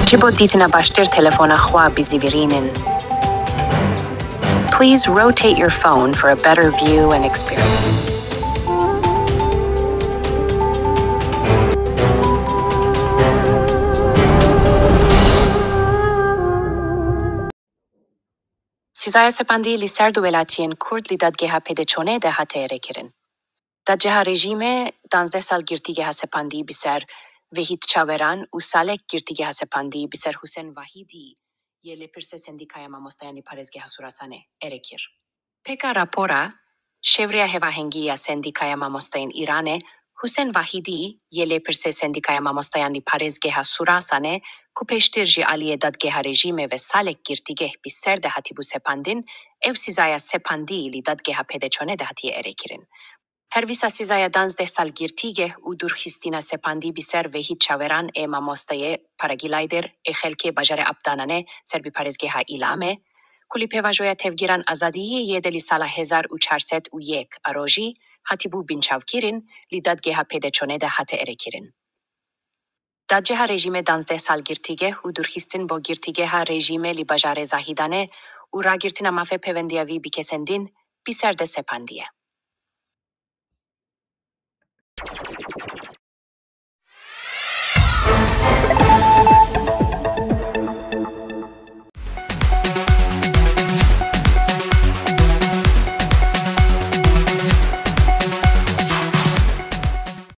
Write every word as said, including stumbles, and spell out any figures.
Ji bo dîtina baştir telefona xwe bizîvirînin. Please rotate your phone for a better view and experience. Sîzaya sepandî li ser du welatiyên Kurd li dadgeha P D Çonê de hate erêkirin. Dadgeha rejîmê danzdeh sal girtîgeha sepandî bi ser Vehît Çaweran û salek girtîgeha sepandî bi ser Husên Vahîdî yê lêpirsê Sendîkaya Mamosteyan li Parêzgeha Surasanê erê kir. Pêka rapora, şevreya hevahengî ya Sendîkaya Mamosteyên Îranê, Husên Vahîdî yê lêpirsê Sendîkaya Mamosteyan li Parêzgeha Surasanê, ku pêştir ji aliyê dadgeha rejîmê ve salek girtîgeh bi ser de hatibû sepandin, ev sîzaya sepandî li dadgeha P D Çonê de hatiye erêkirin. Her wisa sîzaya danzdeh sal girtîgeh û dûrxistina sepandî bi ser Vehît Çaweran ê mamosteyê paraglîder ê xelkê bajarê Abdananê ser bi parêzgeha Îlamê, ku li pêvajoya tevgîran azadiyê yê de li sala hezar û çar sed û yek a rojî hatibû binçavkirin, li dadgeha P D Çonê de hate erêkirin. Dadgeha rejîmê danzdeh sal girtîgeh û dûrxistin bo girtîgeha rejîmê li bajarê Zahîdanê û ragirtina mafê pêwendiya vî bi kesên din bi ser de sepandiye.